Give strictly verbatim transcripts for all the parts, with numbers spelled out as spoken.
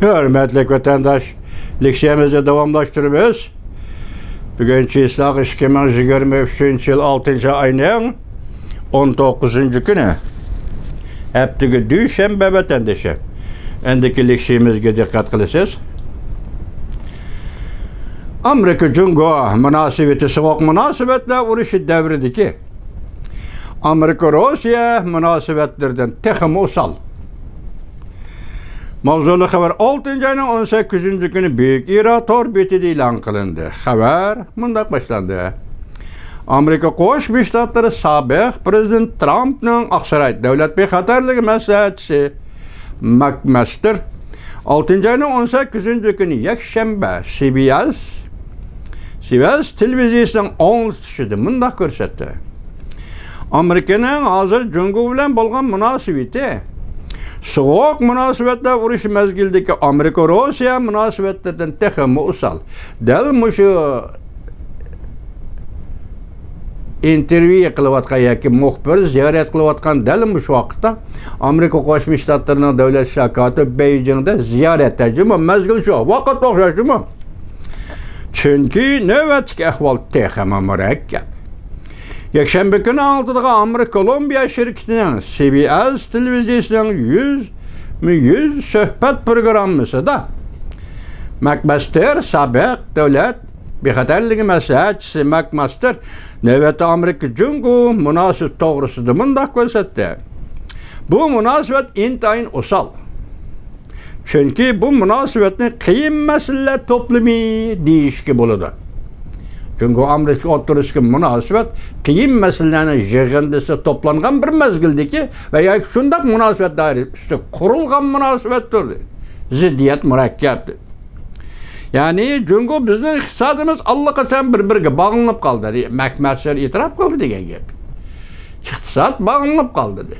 ھۆرمەتلىك ۋەتەنداش، لېكسىيەمىزنى داۋاملاشتۇرىمىز. بۈگۈن چىسلاق ئىككى مىڭ يىگىرمە ئۈچىنچى يىل ئالتىنچى ئاينىڭ ئون توققۇزىنچى كۈنى. ھەپتىگە دۈشەنبە ۋەتەندىشى. ئەندىكى لېكسىيەمىزگە دىققەت قىلىسىز. ئامېرىكا جۇڭگو مۇناسىۋىتى سوغۇق مۇناسىۋەتلەر ئۇرۇشى دەۋرىدىكى ئامېرىكا روسىيە مۇناسىۋەتلىرىدىن تېخىمۇ ئوسال. ماۋزۇلۇق خەۋەر ئالتىنچى ئاينىڭ ئون سەككىزىنچى كۈنى بۈيۈك ئىرا تور بېتىدە ئېلان قىلىندى. خەۋەر مۇنداق باشلاندى. ئامېرىكا قوشما شتاتلىرى سابىق پرېزىدېنت ترامپنىڭ ئاقساراي دۆلەت بىخەتەرلىكى مەسلىھەتچىسى ماكماستېر ئالتىنچى ئاينىڭ ئون سەككىزىنچى كۈنى يەكشەنبە سى بى ئېس، سى بى ئېس تېلېۋىزىيىسىنىڭ ئاڭلىتىشىدا مۇنداق كۆرسەتتى. ئامېرىكىنىڭ ھازىر جۇڭگو بىلەن بولغان مۇناسىۋىتى سوغۇق مۇناسىۋەتلەر ئۇرۇشى مەزگىلىدىكى ئامېرىكا روسىيە مۇناسىۋەتلىرىدىن تېخىمۇ ئوسال. دەل مۇشۇ ئىنتېرۋيۇ قىلىۋاتقان ياكى مۇخبىر زىيارەت قىلىۋاتقان دەل مۇشۇ ۋاقىتتا ئامېرىكا قوشما شتاتلىرىنىڭ دۆلەت شىكايىتى بېيجىڭدا زىيارەتتە جۇمۇ، مەزگىل شۇ، ۋاقىت ئوخشاش جۇمۇ. چۈنكى نۆۋەتتىكى ئەھۋال تېخىمۇ مۇرەككەپ. يەكشەنبە كۈنى ئاڭلىتىدىغان ئامېرىكا كولومبىيە شىركىتىنىڭ سى بى ئېس تېلېۋىزىيىسىنىڭ يۈزمۇ يۈز سۆھبەت پروگراممىسىدا ماكماستېر، سابىق دۆلەت بىخەتەرلىكى مەسلىھەتچىسى ماكماستېر نۆۋەتتە ئامېرىكا جۇڭگو مۇناسىۋىتى توغرىسىدا مۇنداق كۆرسەتتى. بۇ مۇناسىۋەت ئىنتايىن ئوسال. چۈنكى بۇ مۇناسىۋەتنى قىيىن مەسىلىلەر توپلىمى دېيىشكە بولىدۇ. جۇڭگو ئامېرىكا ئوتتۇرىسىدىكى مۇناسىۋەت قىيىن مەسىلىلەرنىڭ يىغىندىسى توپلانغان بىر مەزگىلدىكى ۋە ياكى شۇنداق مۇناسىۋەت دائىرىسى ئۈستىگە قۇرۇلغان مۇناسىۋەتتۇر. زىددىيەت مۇرەككەپ. يەنى جۇڭگو بىزنىڭ ئىقتىسادىمىز ئاللىقاچان بىر-بىرىگە باغلىنىپ قالدى. ماكماستېر ئېتىراپ قىلدى دېگەن گەپ. ئىقتىساد باغلىنىپ قالدى دېدى.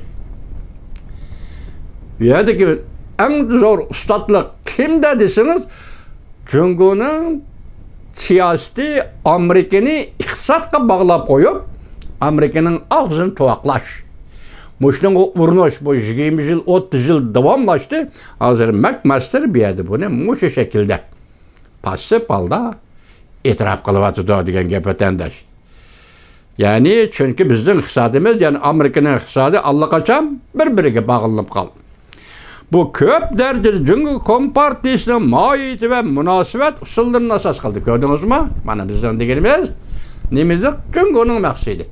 بۇ يەردىكى ئەڭ زور ئۇستاتلىق كىمدە دېسىڭىز، جۇڭگونىڭ سىياسىتى ئامېرىكىنى ئىقتىسادقا باغلاپ قويۇپ، ئامېرىكىنىڭ ئاغزىنى تۇۋاقلاش. مۇشۇنىڭغا ئۇرۇنۇش بۇ يىگىرمە يىل، ئوتتۇز يىل داۋاملاشتى. ھازىر ماكماستېر بۇ يەردە بۇنى مۇشۇ شەكىلدە پاسسىپ ھالدا ئېتىراپ قىلىۋاتىدۇ دېگەن گەپ، ۋەتەنداش. يەنى، چۈنكى بىزنىڭ ئىقتىسادىمىز، يەنى ئامېرىكىنىڭ ئىقتىسادى ئاللىقاچان بىر-بىرىگە باغلىنىپ قالدى. بۇ كۆپ دەرىجىدە جۇڭگو كومپارتىيىسىنىڭ ماھىيىتى ۋە مۇناسىۋەت ئۇسۇللىرىنى ئاساس قىلدى. كۆردىڭىزمۇ؟ مانا بىزنىڭ دېگىنىمىز نېمە دېدۇق؟ جۇڭگونىڭ مەقسىتى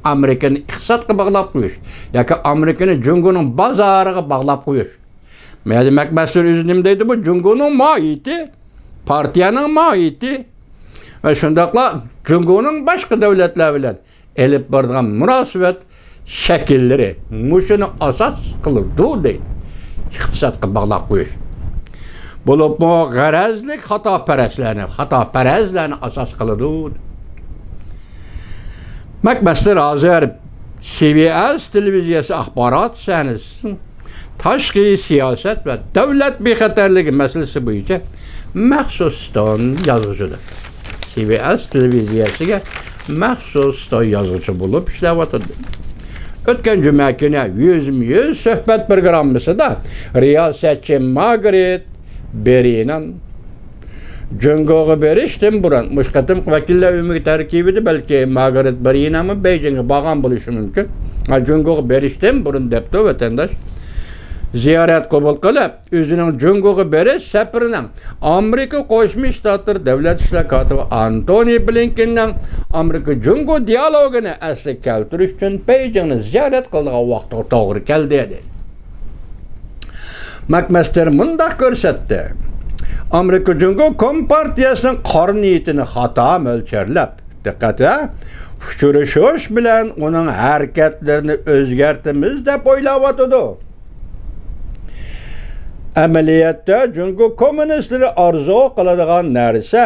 ئامېرىكىنى ئىقتىسادقا باغلاپ قويۇش ياكى ئامېرىكىنى جۇڭگونىڭ بازارىغا باغلاپ قويۇش. مەيلى، ماكماستېر ئۆزى نېمە دەيدۇ؟ بۇ جۇڭگونىڭ ماھىيىتى، پارتىيەنىڭ ماھىيىتى ۋە شۇنداقلا جۇڭگونىڭ باشقا دۆلەتلەر بىلەن ئېلىپ بارىدىغان مۇناسىۋەت شەكىللىرى مۇشۇنى ئاساس قىلىدۇ دەيدۇ. ئىقتىسادقا باغلاپ قويۇش. بولۇپمۇ غەرەزلىك خاتاپەرەسلەرنى، خاتاپەرەسلەرنى ئاساس قىلىدۇ. ماكماستېر ھازىر سى بى ئېس تېلېۋىزىيەسى ئاخبارات سەھنىسىنىڭ تاشقى سىياسەت ۋە دۆلەت بىخەتەرلىكى مەسىلىسى بويىچە مەخسۇس ستون يازغۇچىدۇر. سى بى ئېس تېلېۋىزىيەسىگە مەخسۇس ستون يازغۇچى بولۇپ ئىشلەۋاتىدۇ. ئۆتكەن جۈمە كۈنى يۈزمۇ يۈز سۆھبەت پروگراممىسىدا رىياسەتچى مارگرېت بېرىنان جۇڭگوغا بېرىشتىن بۇرۇن، مۇشۇ قېتىمقى ۋەكىللەر ئۆمىكى تەركىبىدە بەلكى مارگرېت بېرىنانمۇ بېيجىڭغا بارغان بولۇشى مۇمكىن. ھە، جۇڭگوغا بېرىشتىن بۇرۇن دەپتۇ ۋەتەنداش. زىيارەت قوبۇل قىلىپ، ئۆزىنىڭ جۇڭگوغا بېرىش سەپىرىنىڭ ئامېرىكا قوشما شتاتلىرى دۆلەت ئىشلار كاتىپى ئانتونى بلىنكېننىڭ ئامېرىكا جۇڭگو دىيالوگىنى ئەسلىگە كەلتۈرۈش ئۈچۈن بېيجىڭنى زىيارەت قىلىدىغان ۋاقتىغا توغرا كەلدى، دېدى. ماكماستېر مۇنداق كۆرسەتتى. ئامېرىكا جۇڭگو كومپارتىيەسىنىڭ قارا نىيىتىنى خاتا مۆلچەرلەپ، دىققەت ۋە ئۇچرىشىش بىلەن ئۇنىڭ ھەرىكەتلىرىنى ئۆزگەرتىمىز دەپ ئويلاۋاتىدۇ. ئەمەلىيەتتە جۇڭگو كوممۇنىستلىرى ئارزۇ قىلىدىغان نەرسە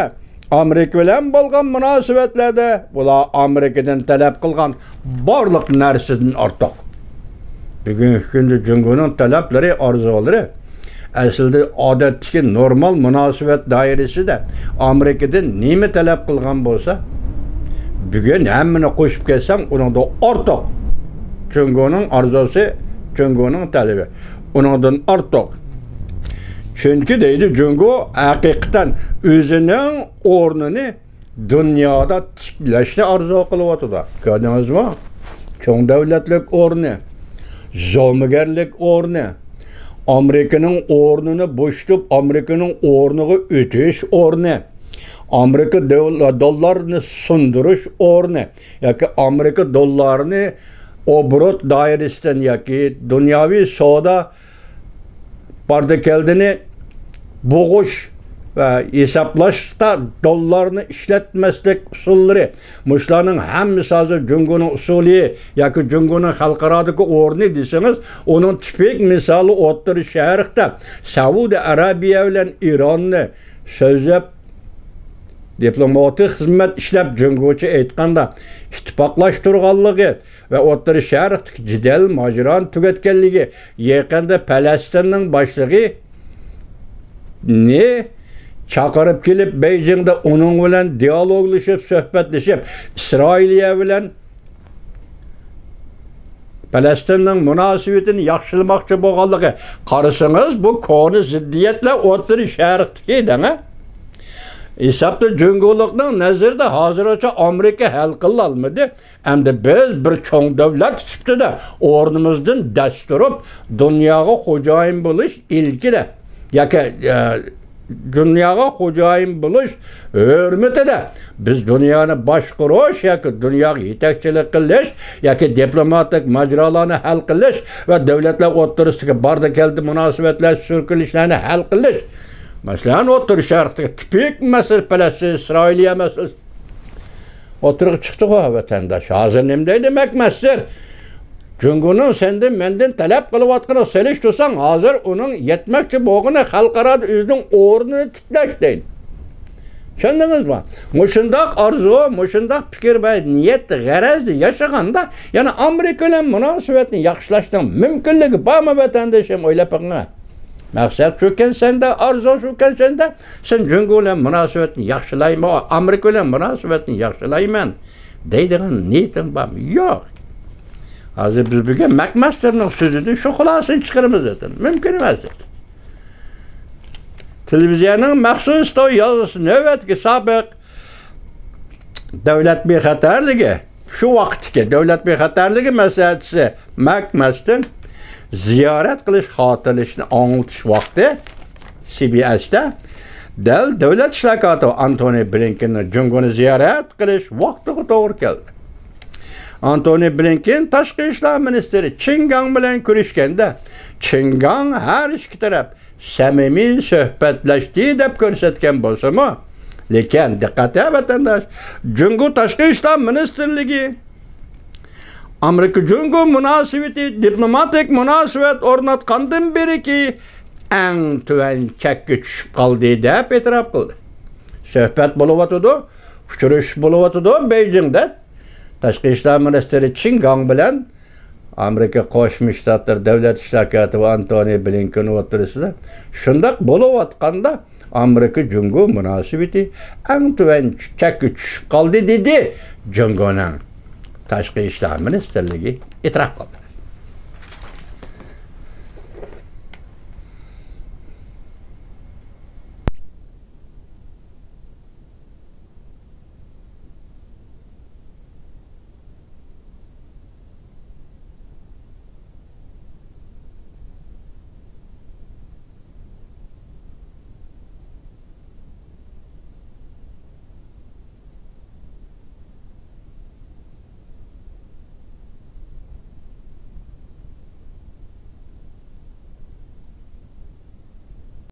ئامېرىكا بىلەن بولغان مۇناسىۋەتلەردە ئۇلار ئامېرىكىدىن تەلەپ قىلغان بارلىق نەرسىدىن ئارتۇق. بۈگۈنكى كۈندە جۇڭگونىڭ تەلەپلىرى، ئارزۇلىرى ئەسلىدە ئادەتتىكى نورمال مۇناسىۋەت دائىرىسىدە ئامېرىكىدىن نېمە تەلەپ قىلغان بولسا، بۈگۈن ھەممىنى قوشۇپ كەتسەڭ، ئۇنىڭدىن ئارتۇق. جۇڭگونىڭ ئارزۇسى، جۇڭگونىڭ تەلىپى ئۇنىڭدىن ئارتۇق. چۈنكى دەيدۇ، جۇڭگو ھەقىقەتەن ئۆزىنىڭ ئورنىنى دۇنيادا تىكلەشنى ئارزۇ قىلىۋاتىدۇ. كۆردىڭىزمۇ؟ چوڭ دۆلەتلىك ئورنى، زومىگەرلىك ئورنى، ئامېرىكىنىڭ ئورنىنى بوشىتىپ، ئامېرىكىنىڭ ئورنىغا ئۆتۈش ئورنى، ئامېرىكا دۆل-، دوللارنى سۇندۇرۇش ئورنى ياكى ئامېرىكا دوللارىنى ئوبوروت دائىرىسىدىن ياكى دۇنياۋى سودا باردا كەلدىنى بوغۇش ۋە ھېسابلاشتا دوللارنى ئىشلەتمەسلىك ئۇسۇللىرى، مۇشۇلارنىڭ ھەممىسى ھازىر جۇڭگونىڭ ئۇسۇلى ياكى جۇڭگونىڭ خەلقئارادىكى ئورنى دېسىڭىز، ئۇنىڭ تىپىك مىسالى ئوتتۇرا شەرقتە سەئۇدى ئەرەبىيە بىلەن ئىراننى سۆزلەپ، دىپلوماتىك خىزمەت ئىشلەپ، جۇڭگوچە ئېيتقاندا، ئىتتىپاقلاشتۇرغانلىقى ۋە ئوتتۇرا شەرقتىكى جېدەل ماجىرانى تۈگەتكەنلىكى، يېقىندا پەلەستىننىڭ باشلىقى نى چاقىرىپ كېلىپ، بېيجىڭدا ئۇنىڭ بىلەن دىئالوگلىشىپ، سۆھبەتلىشىپ، ئىسرائىلىيە بىلەن پەلەستىننىڭ مۇناسىۋىتىنى ياخشىلىماقچى بولغانلىقى. قارىسىڭىز، بۇ كونا زىددىيەتلەر ئوتتۇرا شەرقتىكى دەڭە. ھېسابتا جۇڭگولۇقنىڭ نەزىرىدە ھازىرغىچە ئامېرىكا ھەل قىلالمىدى. ئەمدى بىز بىر چوڭ دۆلەت سۈپىتىدە ئورنىمىزدىن دەس تۇرۇپ، دۇنياغا خوجايىن بولۇش ئىلكىدە ياكى، ئە، دۇنياغا خوجايىن بولۇش ھۆرمىتىدە بىز دۇنيانى باشقۇرۇش ياكى دۇنياغا يېتەكچىلىك قىلىش ياكى دىپلوماتىك ماجىرالارنى ھەل قىلىش ۋە دۆلەتلەر ئوتتۇرىسىدىكى باردا كەلدى مۇناسىۋەتلەر، سۈركىلىشلەرنى ھەل قىلىش. مەسىلەن، ئوتتۇرا شەرقتىكى تىپىك مەسىلە پەلەستىن، ئىسرائىلىيە مەسىلىسى ئوتتۇرىغا چىقتىغۇ، ۋەتەنداش. ھازىر نېمە دەيدۇ مەكمەستەر؟ جۇڭگونىڭ سەندىن، مەندىن تەلەپ قىلىۋاتقىنىغا سېلىشتۇرساڭ، ھازىر ئۇنىڭ يەتمەكچى بولغىنى خەلقئارادا ئۆزىنىڭ ئورنىنى تىكلەش دەيدۇ. چۈشەندىڭىزمۇ؟ مۇشۇنداق ئارزۇ، مۇشۇنداق پىكىر ۋە نىيەت غەرەزدە ياشىغاندا، يەنە ئامېرىكا بىلەن مۇناسىۋەتنى ياخشىلاشنىڭ مۇمكىنلىكى بارمۇ، ۋەتەندىشىم؟ ئويلاپ بېقىڭ. مەقسەت شۇكەن سەندە، ئارزۇ شۇكەن سەندە، سەن جۇڭگو بىلەن مۇناسىۋەتنى ياخشىلايمەن، ئامېرىكا بىلەن مۇناسىۋەتنى ياخشىلايمەن دەيدىغان نىيىتىڭ بارمۇ؟ يوق. ھازىر بىز بۈگۈن مەكمەستەرنىڭ سۆزىدىن شۇ خۇلاسىنى چىقىرىمىز، ۋەتەن. مۇمكىن ئەمەس. تېلېۋىزىيەنىڭ مەخسۇس يازغۇسى نۆۋەتتىكى سابىق دۆلەت بىخەتەرلىكى، شۇ ۋاقىتتىكى دۆلەت بىخەتەرلىكى مەسلىھەتچىسى مەكمەستىن زىيارەت قىلىش خاتىرىلىشىنى ئاڭلىتىش ۋاقتى سى بى ئەستا دەل دۆلەت ئىشلار كاتىپى ئانتونى بلىنكېننىڭ جۇڭگونى زىيارەت قىلىش ۋاقتىغا توغرا كەلدى. ئانتونى بلىنكېن تاشقى ئىشلار مىنىستىرى چېن گاڭ بىلەن كۆرۈشكەندە، چېن گاڭ ھەر ئىككى تەرەپ سەمىمىي سۆھبەتلەشتى دەپ كۆرسەتكەن بولسىمۇ، لېكىن دىققەت ۋەتەنداش، جۇڭگو تاشقى ئىشلار مىنىستىرلىكى ئامېرىكا جۇڭگو مۇناسىۋىتى دىپلوماتىك مۇناسىۋەت ئورناتقاندىن بېرىكى ئەڭ تۆۋەن چەككە چۈشۈپ قالدى دەپ ئېتىراپ قىلدى. سۆھبەت بولۇۋاتىدۇ، ئۇچرىشىش بولۇۋاتىدۇ بېيجىڭدا. تاشقى ئىشلار مىنىستىرى چېن گاڭ بىلەن ئامېرىكا قوشما شتاتلىرى دۆلەت ئىشلار كاتىپى ئانتونى بلىنكېن ئوتتۇرىسىدا شۇنداق بولۇۋاتقاندا، ئامېرىكا جۇڭگو مۇناسىۋىتى ئەڭ تۆۋەن چەككە چۈشۈپ قالدى، دېدى جۇڭگونىڭ تاشقى ئىشلار مىنىستىرلىكى ئېتىراپ قىلدى.